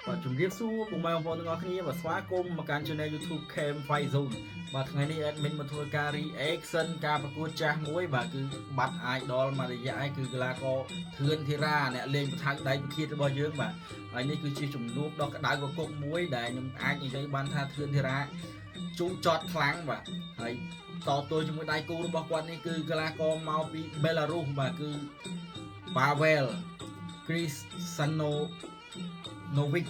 បាទជំរាបសួរពុកម៉ែបងប្អូនទាំងអស់គ្នាបាទស្វាគមន៍មកកាន់ Channel YouTube Cam Fight Zone បាទថ្ងៃនេះ admin មកធ្វើការ reaction ការប្រកួតចាស់មួយបាទគឺបាត់ idol មួយរយៈឯងគឺកីឡាករធឿនធីរ៉ាអ្នកលេងប្រថៅដៃប្រឃាតរបស់យើងបាទហើយនេះគឺជាជំនួបដ៏ក្តៅកគុកមួយដែលខ្ញុំអាចនិយាយបានថាធឿនធីរ៉ាជូរចត់ខ្លាំងបាទហើយតទល់ជាមួយដៃគូរបស់គាត់នេះគឺកីឡាករមកពីបេឡារុសបាទគឺ Pavel Krisanovic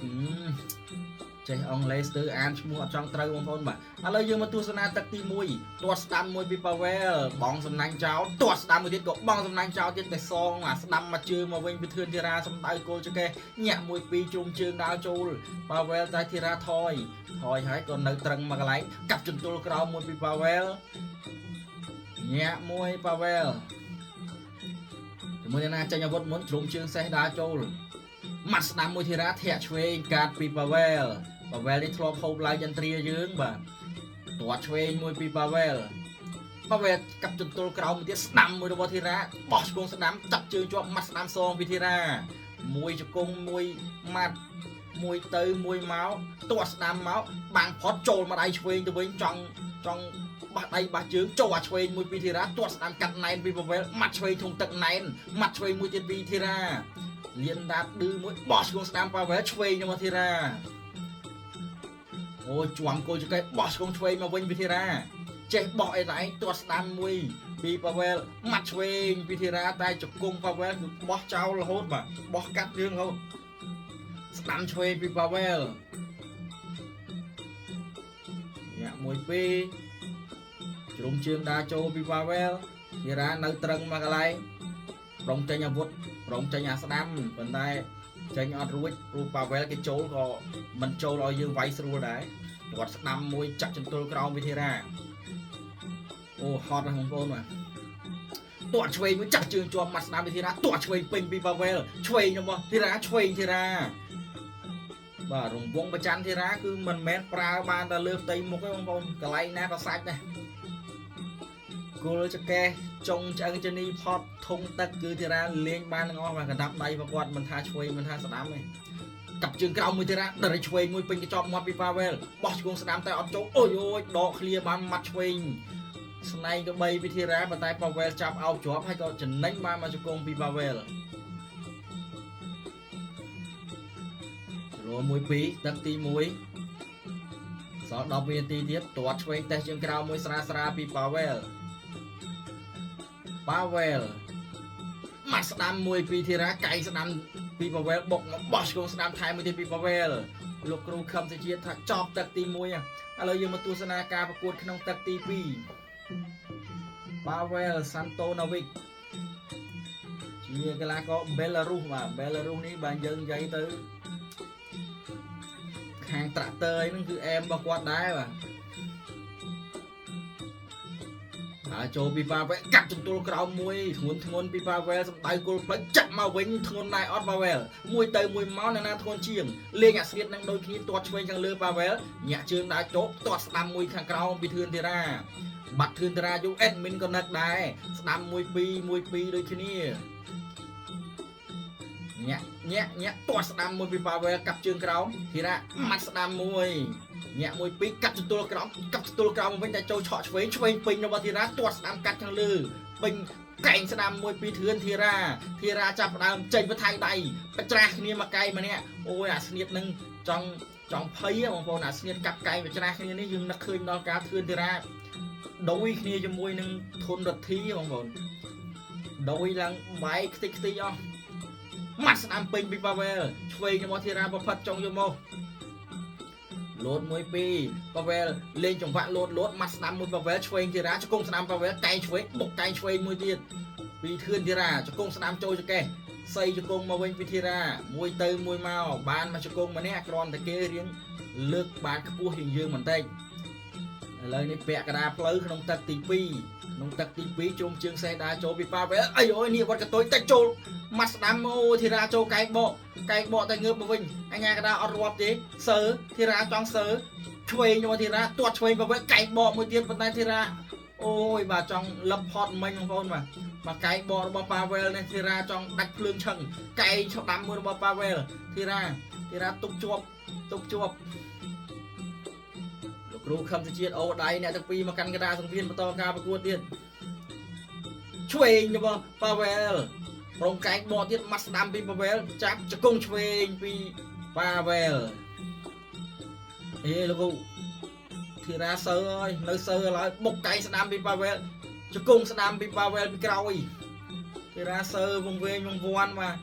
ចេះអង់គ្លេសស្ទើអានឈ្មោះអត់ចង់ត្រូវបងប្អូនបាទឥឡូវយើងមកទស្សនាទឹកទី1ទាត់ស្ដាំមួយពីប៉ាវែលបងសំណាញ់ចោលទាត់ស្ដាំមួយទៀតក៏បងសំណាញ់ចោលទៀតតែសងអាស្ដាំមកជើងមកវិញពីធឿនធីរ៉ាសំដៅគល់ចកេះញាក់មួយពីរជុំជើងដើរចូលប៉ាវែលតែធីរ៉ាថយថយហើយក៏នៅត្រឹងមកកន្លែងកាប់ចន្ទុលក្រោមមួយពីប៉ាវែលញាក់មួយប៉ាវែលជាមួយនឹងណាចេញអាវុធមុនជ្រុំជើងសេះដើរចូល ម៉ាត់ស្ដាំមួយធីរ៉ាធាក់ឆ្វេងកាតពីប៉ាវែលប៉ាវែលនេះធ្លាប់ហូបឡើងយន្ទ្រាយើងបាទទាត់ឆ្វេងមួយពីប៉ាវែលប៉ាវែលកាប់ចន្ទុលក្រោមមួយទៀតស្ដាំមួយរបស់ធីរ៉ាបោះឆ្គងស្ដាំចាប់ជើងជាប់ម៉ាត់ស្ដាំសងពីធីរ៉ាមួយជង្គង់មួយម៉ាត់មួយទៅមួយមកទាត់ស្ដាំមកបាំងផុតចូលមកដៃឆ្វេងទៅវិញចង់ចង់បះដៃបះជើងចូលអាឆ្វេងមួយពីធីរ៉ាទាត់ស្ដាំកាត់ណែនពីប៉ាវែលម៉ាត់ឆ្វេងធុងទឹកណែនម៉ាត់ឆ្វេងមួយទៀតពីធីរ៉ា លៀនដាតឌឺមួយបោះឆ្គងស្ដាំប៉ាវែលឆ្វេងមកធីរ៉ាអូជាំគល់ចកេះបោះឆ្គងឆ្វេងមកវិញពីធីរ៉ាចេះបោះអីតែឯងទាត់ស្ដាំមួយពីប៉ាវែលម៉ាត់ឆ្វេងពីធីរ៉ាតែជង្គង់ប៉ាវែលគឺបោះចោលរហូតបាទបោះកាត់រឿងរហូតស្ដាំឆ្វេងពីប៉ាវែលញាក់មួយពីរជ្រុំជើងដាចូលពីប៉ាវែលធីរ៉ានៅត្រឹងមកកន្លែងប្រុងចេញអាវុធ ព្រមចេញអាស្ដាំប៉ុន្តែចេញអត់រួចព្រោះប៉ាវែលគេចូលក៏មិនចូលឲ្យយើងវាយស្រួលដែរគាត់ស្ដាំមួយចាក់ចន្ទុលក្រោមវិធីរ៉ាអូហត់ណាស់បងប្អូនបាទទាត់ឆ្វេងមួយចាក់ជើងជាប់មាត់ស្ដាំវិធីរ៉ាទាត់ឆ្វេងពេញពីប៉ាវែលឆ្វេងរបស់ធីរ៉ាឆ្វេងធីរ៉ាបាទរង្វង់ប្រច័នធីរ៉ាគឺមិនមែនប្រើបានតែលើផ្ទៃមុខទេបងប្អូនកន្លែងណាក៏សាច់ដែរគល់ចកេះចុងឆ្អឹងជនីផតធុងទឹកគឺធីរ៉ាលេងបានទាំងអស់បាទកណ្ដាប់ដៃរបស់គាត់មិនថាឆ្វេងមិនថាស្ដាំទេកាប់ជើងក្រោមមួយធីរ៉ាដរិឆ្វេងមួយពេញកញ្ចប់មាត់ពីប៉ាវែលបោះជង្គង់ស្ដាំតែអត់ចូលអូយអូយដកឃ្លាបានម៉ាត់ឆ្វេងស្នែងក៏បីពីធីរ៉ាប៉ុន្តែប៉ាវែលចាប់អោបជាប់ហើយក៏ចំណេញបានមកជង្គង់ពីប៉ាវែលលោ1 2ទឹកទី1សល់10វិនាទីទៀតទាត់ឆ្វេងតេះជើងក្រោមមួយស្រាស្រាពីប៉ាវែលប៉ាវែលម៉ាត់ស្ដាំមួយពីធីរ៉ាកែងស្ដាំពីប៉ាវែលបុកមកបោះឆ្គងស្ដាំថែមមួយទៀតពីប៉ាវែលលោកគ្រូខឹមសេជាតិថាចប់ទឹកទី1ឥឡូវយើងមកទស្សនាការប្រកួតក្នុងទឹកទី2ប៉ាវែលសាន់តូណាវិកជាកីឡាករបេឡារុសបាទបេឡារុសនេះបាទយើងនិយាយទៅខាងត្រាក់ទ័រអីហ្នឹងគឺអែមរបស់គាត់ដែរបាទ ហើយចូលពីប៉ាវែលកាត់ចន្ទុលក្រោមមួយធ្ងន់ធ្ងន់ពីប៉ាវែលសំដៅគល់ផ្លិចចាក់មកវិញធ្ងន់ដែរអត់ប៉ាវែលមួយទៅមួយមកនៅណាធ្ងន់ជាងលេងអាស្វៀតនឹងដូចគ្នាទាត់ឆ្វេងខាងលើប៉ាវែលញាក់ជើងដើរចូលទាត់ស្ដាំមួយខាងក្រោមពីធឿនធីរ៉ាបាត់ធឿនធីរ៉ាយូអេដមីនក៏នឹកដែរស្ដាំមួយពីរមួយពីរដូចគ្នាញាក់ញាក់ញាក់ទាត់ស្ដាំមួយពីប៉ាវែលកាប់ជើងក្រោមធីរ៉ាម៉ាត់ស្ដាំមួយ ញាក់មួយពីរកាត់ចន្ទុលក្រោមកាត់ចន្ទុលក្រោមមកវិញតែចូលឆក់ឆ្វេងឆ្វេងពេញរបស់ធីរ៉ាទាត់ស្ដាំកាត់ខាងលើពេញកែងស្ដាំមួយពីធឿនធីរ៉ាធីរ៉ាចាប់ផ្ដើមចេញបន្ថៃដៃបច្រាស់គ្នាមកកែម្នាក់អូយអាស្នៀតនឹងចង់ចង់ភ័យបងប្អូនអាស្នៀតកាប់កែងបច្រាស់គ្នានេះយើងនឹកឃើញដល់ការធឿនធីរ៉ាដូចគ្នាជាមួយនឹងធុនរដ្ឋីបងប្អូនដោយឡើងបែកខ្ទេចខ្ទីអស់ម៉ាត់ស្ដាំពេញពីប៉ាវែលឆ្វេងរបស់ធីរ៉ាប្រផិតចង់យកមក លោតមួយពីរប៉ាវែលលេងចង្វាក់លោតលោតម៉ាត់ស្ដាំមួយប៉ាវែលឆ្វេងធីរ៉ាជង្គង់ស្ដាំប៉ាវែលកែងឆ្វេងបុកកែងឆ្វេងមួយទៀតពីធឿនធីរ៉ាជង្គង់ស្ដាំចូលចកេះសីជង្គង់មកវិញពីធីរ៉ាមួយទៅមួយមកបានមកជង្គង់ម្នាក់គ្រាន់តែគេរៀងលើកបានខ្ពស់ជាងយើងបន្តិចឥឡូវនេះពាក់កណ្ដាលផ្លូវក្នុងទឹកទី2ក្នុងទឹកទី2ជុំជើងសេះដាចូលពីប៉ាវែលអីអូយនេះវត្តកតុយតិចចូលម៉ាត់ស្ដាំអូធីរ៉ាចូលកែងបកកែងបកតែងើបមកវិញអញ្ញាកណ្ដាលអត់រាប់ទេសើធីរ៉ាចង់សើឆ្វេងរបស់ធីរ៉ាទាត់ឆ្វេងប្រវែកែងបកមួយទៀតប៉ុន្តែធីរ៉ាអូយបាទចង់លឹបផតមិញបងប្អូនបាទបាទកែងបករបស់ប៉ាវែលនេះធីរ៉ាចង់ដាច់ភ្លើងឆឹងកែងឆ្ដាំមួយរបស់ប៉ាវែលធីរ៉ាធី ធីរ៉ាទុកជាប់ទុកជាប់លោកគ្រូខឹមសុជាតិអូដៃអ្នកទាំងពីរមកកាន់កណ្ដាលសង្វៀនបន្តការប្រកួតទៀតឆ្វេងរបស់ប៉ាវែលរងកែងបកទៀតម៉ាត់ស្ដាំពីប៉ាវែលចាប់ជង្គង់ឆ្វេងពីប៉ាវែលអេលោកគ្រូធីរ៉ាសើហើយនៅសើឡើយបុកកែងស្ដាំពីប៉ាវែលជង្គង់ស្ដាំពីប៉ាវែលពីក្រោយធីរ៉ាសើវងវែងវងវាន់បាទ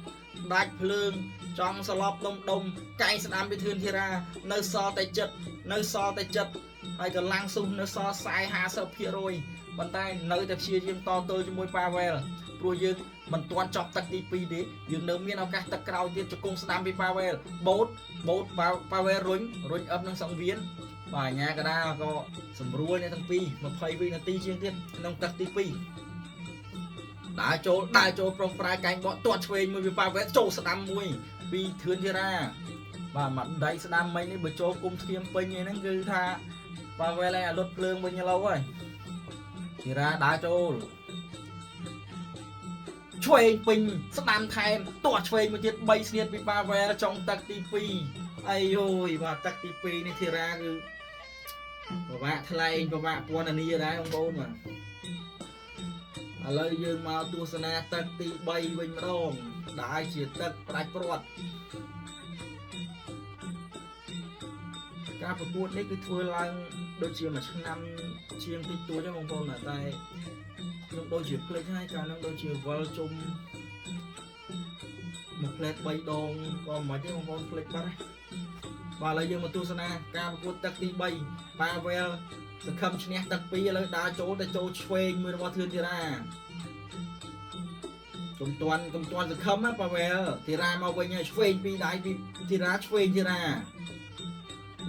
ដាច់ភ្លើងចង់សន្លប់ដុំដុំកែងស្ដាំពីធឿនធីរ៉ានៅសល់តែចិត្តនៅសល់តែចិត្តហើយកម្លាំងស៊ុះនៅសល់40 50%ប៉ុន្តែនៅតែព្យាយាមតទល់ជាមួយប៉ាវែលព្រោះយើងមិនទាន់ចប់ទឹកទី2ទេយើងនៅមានឱកាសទឹកក្រោយទៀតជង្គង់ស្ដាំពីប៉ាវែលបូតបូតប៉ាវែលរុញរុញអឹបនឹងសង្វៀនបាទអាញាកដាក៏សម្រួលអ្នកទាំងពីរ20វិនាទីជាងទៀតក្នុងទឹកទី2ដើរចូលដើរចូលប្រុងប្រាយកែងបកទាត់ឆ្វេងមួយពីប៉ាវែលចូលស្ដាំមួយពីធឿនធីរ៉ាបាទមួយដៃស្ដាំមិញនេះបើចូលគុំស្គៀមពេញឯហ្នឹងគឺថាប៉ាវែលឯអាលុតភ្លើងវិញឡូវហើយធីរ៉ាដើរចូលឆ្វេងពេញស្ដាំថែមទាត់ឆ្វេងមួយទៀត3ស្នៀតពីប៉ាវែលចុងទឹកទី2អីយយបាទទឹកទី2នេះធីរ៉ាគឺពិបាកថ្លែងពិបាកពណ៌នាដែរបងប្អូនបាទឥឡូវយើងមកទស្សនាទឹកទី3វិញម្ដងដែលជាទឹកផ្ដាច់ព្រាត់ការប្រកួតនេះគឺធ្វើឡើងដូចជាមួយឆ្នាំជាងតិចតួចទេបងប្អូនតែខ្ញុំដូចជាភ្លេចហើយកាលនោះដូចជាវិលជុំមួយផ្លែត3ដងក៏មិនទេបងប្អូនភ្លេចបាត់ហើយបាទឥឡូវយើងមកទស្សនាការប្រកួតទឹកទី3ប៉ាវែលសង្ឃឹមឈ្នះទឹក2ឥឡូវដើរចូលតែចូលឆ្វេងមួយរបស់ធឿនធីរ៉ាកុំទាន់កុំទាន់សង្ឃឹមណាប៉ាវែលធីរ៉ាមកវិញហើយឆ្វេងពីរដៃពីធីរ៉ាឆ្វេងធីរ៉ា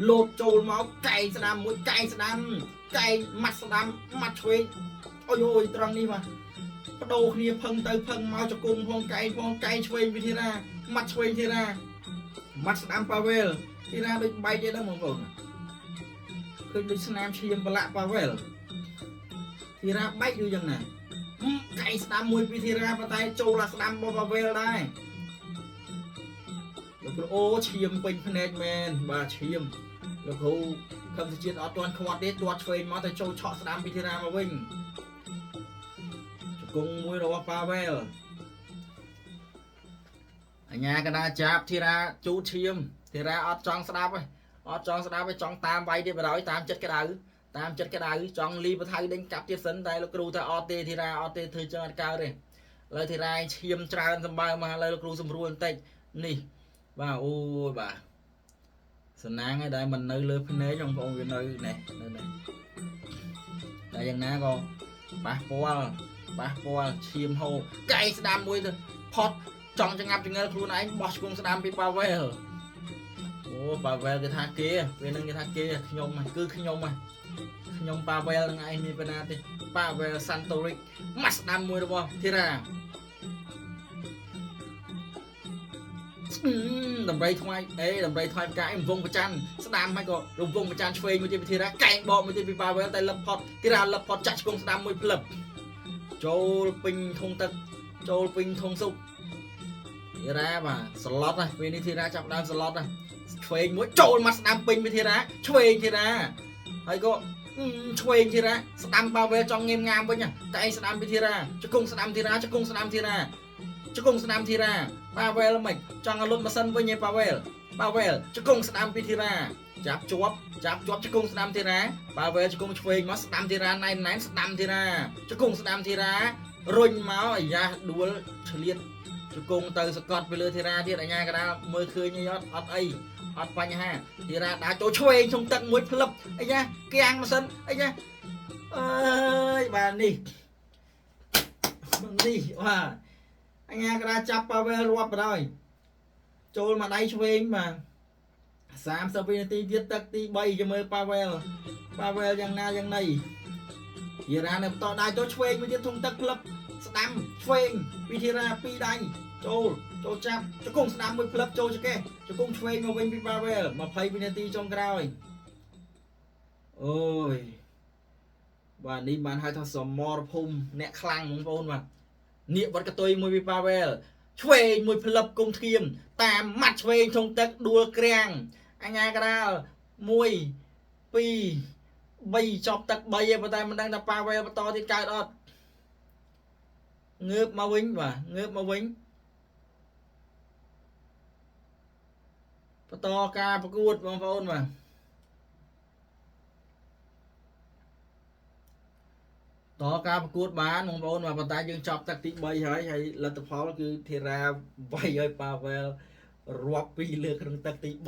លោតចូលមកកែងស្ដាំមួយកែងស្ដាំកែងម៉ាត់ស្ដាំម៉ាត់ឆ្វេងអូយអូយត្រង់នេះបាទបដូរគ្នាផឹងទៅផឹងមកជង្គង់ផងកែងផងកែងឆ្វេងពីធីរ៉ាម៉ាត់ឆ្វេងធីរ៉ាម៉ាត់ស្ដាំប៉ាវែលធីរ៉ាដូចបែកទេហ្នឹងបងប្អូនឃើញដូចស្នាមឈាមប្រឡាក់ប៉ាវែលធីរ៉ាបែកឬយ៉ាងណាកែងស្ដាំមួយពីធីរ៉ាប៉ុន្តែចូលអាស្ដាំរបស់ប៉ាវែលដែរលោកគ្រូអូឈាមពេញភ្នែកមែនបាទឈាមលោកគ្រូខំសុជាតិអត់ទាន់ខ្វាត់ទេទាត់ឆ្វេងមកតែចូលឆក់ស្ដាំពីធីរ៉ាមកវិញជង្គង់មួយរបស់ប៉ាវែលអញ្ញាកណាចាប់ធីរ៉ាជូតឈាមធីរ៉ាអត់ចង់ស្ដាប់ទេអត់ចង់ស្ដាប់ទេចង់តាមវាយទៀតបណ្ដោយតាមចិត្តក្តៅតាមចិត្តក្តៅចង់លីបថៅដេញកាប់ទៀតសិនតែលោកគ្រូថាអត់ទេធីរ៉ាអត់ទេធ្វើចឹងអត់កើតទេឥឡូវធីរ៉ាឈាមច្រើនសម្បើមកឥឡូវលោកគ្រូសម្រួលបន្តិចនេះបាទអូយបាទសំណាងឯដែលមិននៅលើភ្នែកបងប្អូនវានៅនេះនៅនេះតែយ៉ាងណាក៏ប៉ះពាល់ប៉ះពាល់ឈាមហូរកែងស្ដាំមួយទៅផុតចង់ចងាប់ចងើលខ្លួនឯងបោះឆ្គងស្ដាំពីប៉ាវែលអូប៉ាវែលគេថាគេពេលហ្នឹងគេថាគេខ្ញុំគឺខ្ញុំខ្ញុំប៉ាវែលនឹងឯងមានបណ្ណាទេប៉ាវែលសាន់តូរិកម៉ាស់ស្ដាំមួយរបស់ធីរ៉ាដំរីថ្វាយអេដំរីថ្វាយផ្កាយរង្វង់ប្រច័នស្ដាំហើយក៏រង្វង់ប្រច័នឆ្វេងមួយទៀតពីធីរ៉ាកែងបកមួយទៀតពីប៉ាវែលតែលឹបផុតធីរ៉ាលឹបផុតចាក់ឆ្គងស្ដាំមួយផ្លឹបចូលពេញធុងទឹកចូលពេញធុងស៊ុបធីរ៉ាបាទសឡុតណាពេលនេះធីរ៉ាចាប់ដើមសឡុតណាឆ្វេងមួយចូលមកស្ដាំពេញពីធីរ៉ាឆ្វេងធីរ៉ាហើយក៏ឆ្វេងធីរ៉ាស្ដាំប៉ាវែលចង់ងៀមងាមវិញកែងស្ដាំពីធីរ៉ាជង្គង់ស្ដាំធីរ៉ាជង្គង់ស្ដាំធីរ៉ាជង្គង់ស្ដាំធីរ៉ាប៉ាវែលមិនចង់ឲ្យលុតម៉ាស៊ីនវិញឯប៉ាវែលប៉ាវែលជង្គង់ស្ដាំពីធីរ៉ាចាប់ជាប់ចាប់ជាប់ជង្គង់ស្ដាំធីរ៉ាប៉ាវែលជង្គង់ឆ្វេងមកស្ដាំធីរ៉ាណែនណែនស្ដាំធីរ៉ាជង្គង់ស្ដាំធីរ៉ារុញមកអាយ៉ាដួលឆ្លៀតជង្គង់ទៅសកត់ពីលើធីរ៉ាទៀតអញ្ញាកដាលមើលឃើញអីអត់អត់អីអត់បញ្ហាធីរ៉ាដើរចូលឆ្វេងក្នុងទឹកមួយផ្លឹបអាយ៉ាគៀងម៉ាស៊ីនអាយ៉ាអើយបាទនេះនេះបាទអញ្ញាកដាចាប់ប៉ាវែលរាប់បណ្ដោយចូលមកដៃឆ្វេងបាទ30វិនាទីទៀតទឹកទី3ចាំមើលប៉ាវែលប៉ាវែលយ៉ាងណាយ៉ាងណីធីរ៉ានៅបន្តដៃចូលឆ្វេងមួយទៀតធុងទឹកផ្លឹបស្ដាំឆ្វេងពីធីរ៉ាពីរដៃចូលចូលចាប់ជង្គង់ស្ដាំមួយផ្លឹបចូលចកេះជង្គង់ឆ្វេងមកវិញពីប៉ាវែល20វិនាទីចុងក្រោយអូយបាទនេះបានហៅថាសមរភូមិអ្នកខ្លាំងបងប្អូនបាទនៀកវត្តកតុយមួយពីប៉ាវែល ឆ្វេងមួយផ្លឹបគុំធៀមតាមម៉ាត់ឆ្វេងធុងទឹកដួលក្រាំងអញ្ញាកដាល1 2 3ចប់ទឹក3ឯងប៉ុន្តែមិនដឹងថាប៉ាវ៉ែលបន្តទៀតកើតអត់ងើបមកវិញបាទងើបមកវិញបន្តការប្រកួតបងប្អូនបាទតការប្រកួតបានបងប្អូនបាទប៉ុន្តែយើងចប់ទឹកទី3ហើយហើយលទ្ធផលគឺធីរ៉ាវាយឲ្យប៉ាវ៉ែលរាប់ពីរលើកក្នុងទឹកទី3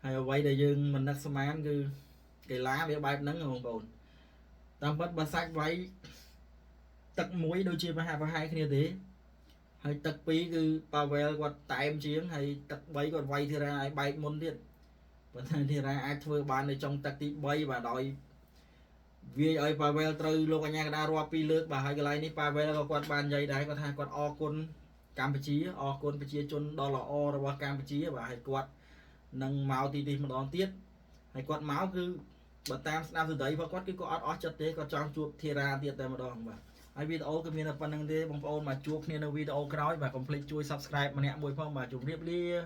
ហើយអ្វីដែលយើងមិននឹកស្មានគឺកីឡាវាបែបហ្នឹងបងប្អូនតាមពិតបើសាច់វាយទឹកមួយដូចជាប្រហាក់ប្រហែលគ្នាទេហើយទឹក2គឺប៉ាវ៉ែលគាត់តែមជាងហើយទឹក3គាត់វាយធីរ៉ាឲ្យបែកមុនទៀតប៉ុន្តែធីរ៉ាអាចធ្វើបាននៅចុងទឹកទី3បាទដោយវាយឲ្យប៉ាវ៉ែលត្រូវលោកអញ្ញាកដារាប់ពីរលើកបាទហើយកន្លែងនេះប៉ាវ៉ែលក៏គាត់បាននិយាយដែរគាត់ថាគាត់អរគុណកម្ពុជាអរគុណប្រជាជនដ៏ល្អរបស់កម្ពុជាបាទហើយគាត់នឹងមកទីនេះម្ដងទៀតហើយគាត់មកគឺបើតាមស្ដាប់សម្ដីរបស់គាត់គឺគាត់អត់អស់ចិត្តទេគាត់ចង់ជួបធីរ៉ាទៀតតែម្ដងបាទហើយវីដេអូគឺមានតែប៉ុណ្្នឹងទេបងប្អូនមកជួបគ្នានៅវីដេអូក្រោយបាទកុំភ្លេចជួយ Subscribe ម្នាក់មួយផងបាទជម្រាបលា។